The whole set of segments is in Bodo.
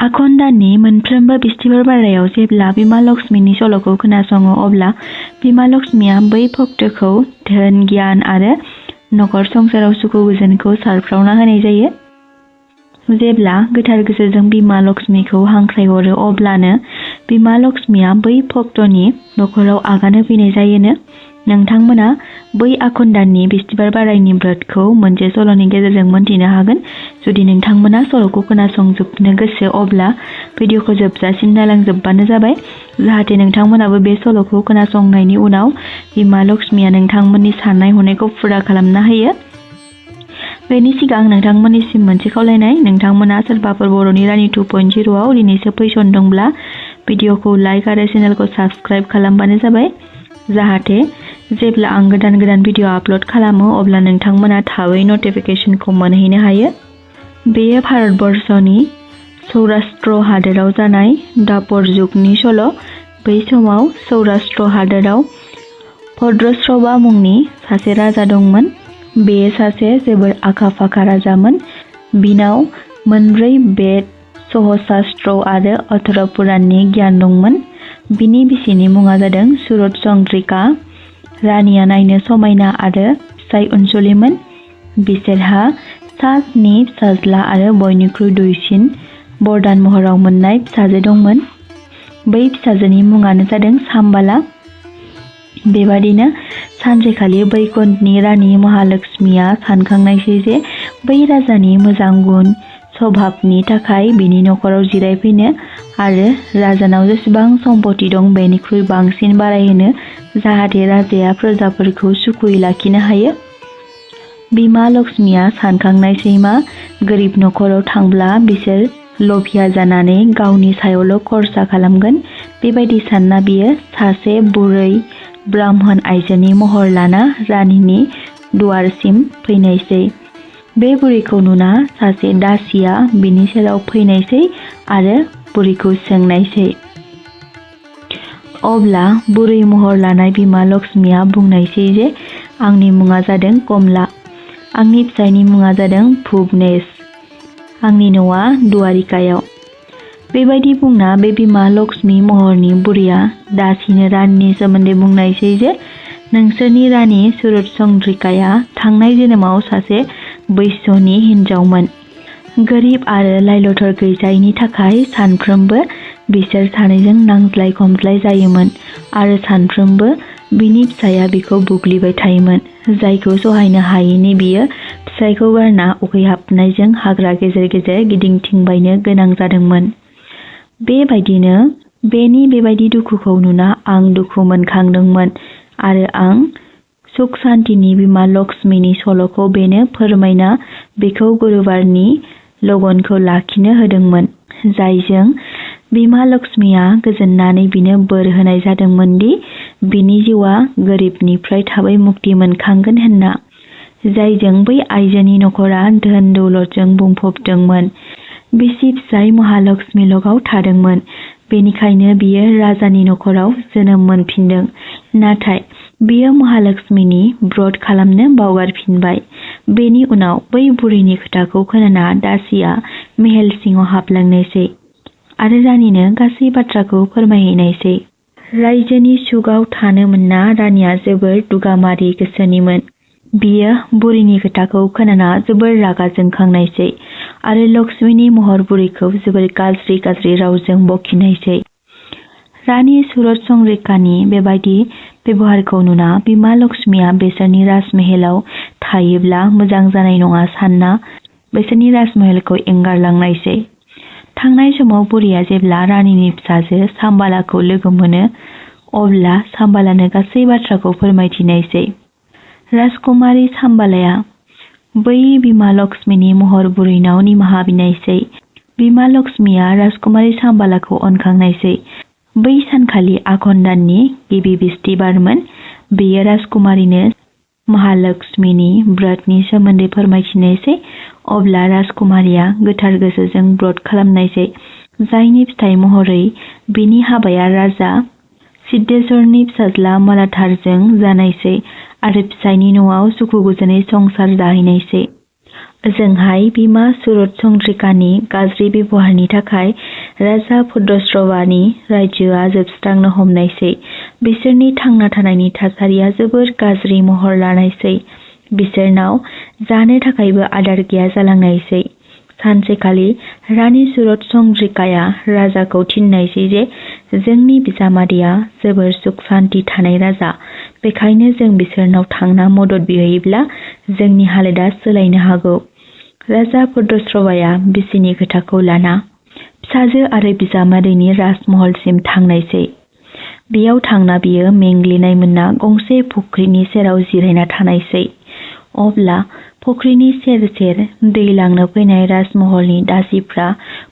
आघन दाननि मोनफ्रोमबो बिस्थिबार बारायाव जेब्ला बिमा लक्ष्मीनि सल'खौ खोनासङो अब्ला बिमा लक्ष्मीया बै भक्तखौ धोन गियान आरो नखर संसाराव सुखु गोजोनखौ सारफ्रावना होनाय जायो। जेब्ला गोथार गोसोजों बिमा लक्ष्मीखौ हांख्रायहरो अब्लानो बिमा लक्ष्मीया बै भक्तनि नखराव आगान होफैनाय जायोनो। नोंथांमोना बै आघन दाननि बिस्थिबार बारायनि ब्रतखौ मोनसे सल'नि गेजेरजों मोनथिनो हागोन। जुदि नोंथांमोना सल'खौ खोनासंजोबनो गोसो अब्ला भिडिअखौ जोबजासिम नायलांजोबबानो जाबाय, जाहाथे नोंथांमोनाबो बे सल'खौ खोनासंनायनि उनाव बिमा लक्ष्मीया नोंथांमोननि साननाय हनायखौ फुरा खालामना होयो। बेनि सिगां नोंथांमोननिसिम मोनसे खावलायनाय, नोंथांमोना सोरबाफोर बर'नि रानि 2.0 आव दिनैसो फैसनदोंब्ला भिडिअखौ लाइक आरो चेनेलखौ साबस्क्राइब खालामबानो जाबाय, जाहाथे जेब्ला आं गोदान भिडिअ आपल'ड खालामो अब्ला नोंथांमोना थाबै नटिफिकेसनखौ मोनहैनो हायो। बेयो भारतबर्षनि सौराष्ट्र हादोराव जानाय दापर जुगनि सल'। बै समाव सौराष्ट्र हादोराव भद्रश्रवा मुंनि सासे राजा दंमोन। बेयो सासे जोबोर आखा-फाखा राजामोन। बिनाव मोनब्रै बेद, सहस्रास्त्र आरो अथर्व पुराणनि गियान दंमोन। बिनि बिसिनि मुङा जादों सुरत चंद्रिका। रानिया नायनो समायना आरो फिसाय अनसुलिमोन। बिसोरहा 7 फिसाज्ला आरो बयनिख्रुइ दुइसिन बरदान महराव मोननाय फिसाजो दंमोन। बै फिसाजोनि मुङानो जादों साम्बाला। बेबादिनो सानसेखालि बैकुन्ठनि रानि महालक्ष्मीया सानखांनायसै जे बै राजानि मोजां गुन स्वभाबनि थाखाय बिनि नखराव जिरायफैनो आरो राजानाव जेसेबां सम्पति दं बेनिख्रुइ बांसिन बारायहोनो, जाहाथे राजाया प्रजाफोरखौ सुखुयै लाखिनो हायो। बिमा लक्ष्मीया सानखांनायसै मा गोरिब नखराव थांब्ला बिसोर लभिया जानानै गावनि सायावल' खरसा खालामगोन। बेबायदि सानना बियो सासे बुरै ब्राह्मण आइजोनि महर लाना रानिनि दुवारसिम फैनायसै। बे बुरैखौ नुना सासे दासिया बिनि सेराव फैनायसै आरो बुरैखौ सोंनायसै। अब्ला बुरै महर लानाय बिमा लक्ष्मीया बुंनायसै जे आंनि मुङा जादों कमला, आंनि फिसायनि मुङा जादों भुवनेश, आंनि न'आ दुवारिकायाव। बेबायदि बुंना बे बिमा लक्ष्मी महरनि बुरैया दासिनो रानिनि सोमोन्दै बुंनायसै जे नोंसोरनि रानि सुरत चंद्रिकाया थांनाय जोनोमाव सासे बैश्यनि हिनजावमोन। गोरिब आरो लाइ-लथर गैजायैनि थाखाय सानफ्रोमबो बिसोर सानैजों नांज्लाय खमज्लाय जायोमोन आरो सानफ्रोमबो बिनि फिसाया बिखौ बुग्लिबाय थायोमोन, जायखौ सहायनो हायैनि बियो फिसायखौ गारना उखैहाबनायजों हाग्रा गेजेर गेजेर गिदिंथिंबायनो गोनां जादोंमोन। बेबायदिनो बेनि बेबायदि दुखुखौ नुना आं दुखु मोनखांदोंमोन आरो आं सुख सान्तिनि बिमा लक्ष्मीनि सल'खौ बेनो फोरमायना बेखौ गुरुबारनि लगनखौ लाखिनो होदोंमोन, जायजों बिमा लक्ष्मीया गोजोननानै बिनो बोर होनाय जादोंमोन दि बिनि जिउआ गोरिबनिफ्राय थाबै मुक्ति मोनखांगोन होनना, जायजों बै आइजोनि नखरा धोन दौलतजों बुंफबदोंमोन। बिसि फिसाय महालक्ष्मी लगआव थादोंमोन। बेनिखायनो बियो राजानि नखराव जोनोम मोनफिनदों। नाथाय बियो महालक्ष्मीनि ब्रत खालामनो बावगारफिनबाय। बेनि उनाव बै बुरैनि खोथाखौ खोनाना दासिया मेहेल सिङाव हाबलांनायसै आरो रानिनो गासै बाथ्राखौ फोरमायहैनायसै। रायजोनि सुखआव थानो मोनना रानिया जोबोर दुगामारि गोसोनिमोन। बियो बुरैनि खोथाखौ खोनाना जोबोर रागा जोंखांनायसै आरो लक्ष्मीनि महर बुरैखौ जोबोर गाज्रि रावजों बखिनायसै। रानि सुरत चंद्रिकानि बेबायदि बेबहारखौ नुना बिमा लक्ष्मीया बिसोरनि राजमहलाव थायोब्ला मोजां जानाय नङा सानना बिसोरनि राजमहलखौ एंगारलांनायसै। थांनाय समाव बुरैया जेब्ला रानिनि फिसाजो साम्बालाखौ लोगो मोनो अब्ला साम्बालानो गासै बाथ्राखौ फोरमायथिनायसै। राजकुमारी साम्बालाया बै बिमा लक्ष्मीनि महर बुरैनाव निमाहा बिनायसै। बिमा लक्ष्मीया राजकुमारी साम्बालाखौ अनखांनायसै। बै सानखालि आघन दाननि गिबि बिस्थिबारमोन। बेयो राजकुमारीनो महालक्ष्मीनि ब्रतनि सोमोन्दै फोरमायथिनायसै। अब्ला राजकुमारिया गोथार गोसोजों ब्रत खालामनायसै, जायनि फिथाइ महरै बिनि हाबाया राजा सिद्धेश्वरनि फिसाज्ला मलाधारजों जानायसै आरो फिसायनि न'आव सुखु गोजोनै संसार जाहैनायसै। ओजोंहाय बिमा सुरत चंद्रिकानि गाज्रि बेबहारनि थाखाय राजा भद्रश्रवानि रायजोआ जोबस्रांनो हमनायसै। बिसोरनि थांना थानायनि थासारिया जोबोर गाज्रि महर लानायसै। बिसोरनाव जानो थाखायबो आदार गैया जालांनायसै। सानसेखालि रानि सुरत संद्रिकाया राजाखौ थिननायसै जे जोंनि बिजामादैया जोबोर सुख सान्ति थानाय राजा, बेखायनो जों बिसोरनाव थांना मदद बिहैयोब्ला जोंनि हालोदा सोलायनो हागौ। राजा भद्रश्रवाया बिसिनि खोथाखौ लाना फिसाजो आरो बिजामादैनि राजमहलसिम थांनायसै। बेयाव थांना बियो मेंग्लिनाय मोनना गंसे फुख्रिनि सेराव जिरायना थानायसै। अब्ला फुख्रिनि सेर सेर दै लांनो फैनाय राजमहलनि दासिफ्रा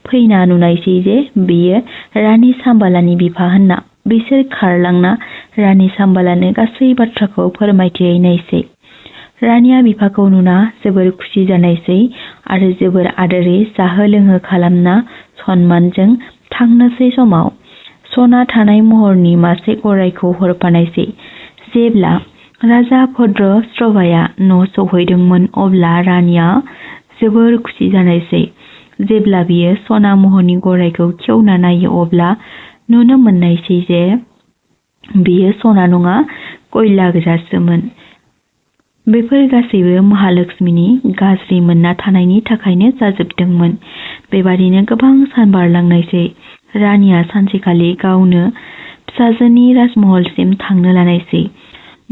फैना नुनायसै जे बेयो रानि साम्बालानि बिफा होनना। बिसोर खारलांना रानि साम्बालानो गासै बाथ्राखौ फोरमायथिहैनायसै। रानिया बिफाखौ नुना जोबोर खुसि जानायसै आरो जोबोर आदरै जाहो लोंहो खालामना सनमानजों थांनोसै समाव सना थानाय महरनि मासे गरायखौ हरफानायसै। जेब्ला राजा भद्रश्रवाया न' सौहैदोंमोन अब्ला रानिया जोबोर खुसि जानायसै। जेब्ला बियो सना महरनि गरायखौ खेवना नायो अब्ला नुनो मोननायसै जे बियो सना नङा, कयला गोजासोमोन। बेफोर गासैबो महालक्ष्मीनि गाज्रि मोनना थानायनि थाखायनो जाजोबदोंमोन। बेबादिनो गोबां सान बारलांनायसै। रानिया सानसेखालि गावनो फिसाजोनि राजमहलसिम थांनो लानायसै।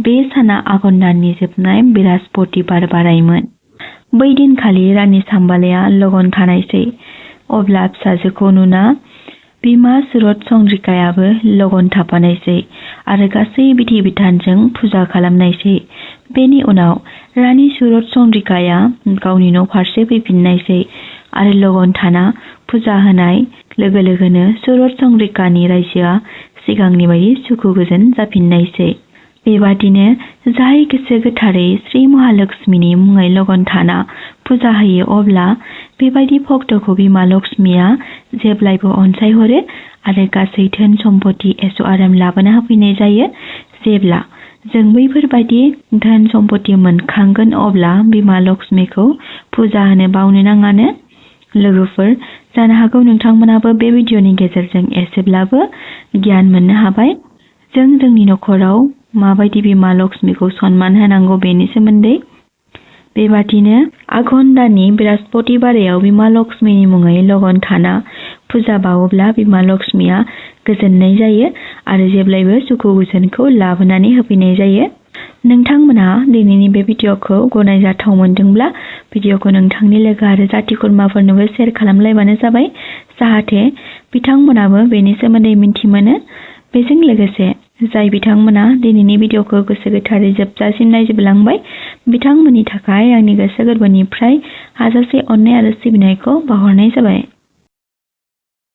बे साना आघन दाननि जोबनाय बृहस्पतिबार बारायमोन। बै दिनखालि रानि साम्बालाया लगन थानायसै। अब्ला फिसाजोखौ नुना बिमा सुरत संद्रिकायाबो लगन थाफानायसै आरो गासै बिधि बिधानजों फुजा खालामनायसै। बेनि उनाव रानि सुरत संद्रिकाया गावनि न' फारसे फैफिननायसै आरो लगन थाना फुजा होनाय लोगो लोगोनो सुरत संद्रिकानि रायजोआ सिगांनि बायदि सुखु गोजोन जाफिननायसै। बेबादिनो जाय गोसो गोथारै श्री महालक्ष्मीनि मुङै लगन थाना फुजा होयो अब्ला बेबायदि भक्तखौ बिमा लक्ष्मीया जेब्लायबो अनसायहरो आरो गासै धोन सम्पति ऐश आराम लाबोना होफैनाय जायो। जेब्ला जों बैफोरबायदि धोन सम्पति मोनखांगोन अब्ला बिमा लक्ष्मीखौ फुजा होनो बावनो नाङानो। लोगोफोर, जानो हागौ नोंथांमोनाबो बे भिडिअनि गेजेरजों एसेब्लाबो गियान मोननो हाबाय। जों जोंनि नखराव माबायदि बिमा लक्ष्मीखौ सनमान होनांगौ बेनि सोमोन्दै। बेबादिनो आघन दाननि बृहस्पतिबारायाव बिमा लक्ष्मीनि मुङै लगन थाना फुजा बावोब्ला बिमा लक्ष्मीया गोजोननाय जायो आरो जेब्लायबो सुखु गोजोनखौ लाबोनानै होफैनाय जायो। नोंथांमोना दिनैनि बे भिडिअखौ गनायजाथाव मोनदोंब्ला भिडिअखौ नोंथांनि लोगो आरो जाथि खुरमाफोरनोबो शेयार खालामलायबानो जाबाय, जाहाथे बिथांमोनाबो बेनि सोमोन्दै मिन्थिमोनो। बेजों लोगोसे जाय बिथांमोना दिनैनि भिडिअखौ गोसो गोथारै जोबजासिम नायजोबलांबाय बिथांमोननि थाखाय आंनि गोसो गोरबोनिफ्राय हाजासे अननाय आरो सिबिनायखौ बावहरनाय जाबाय।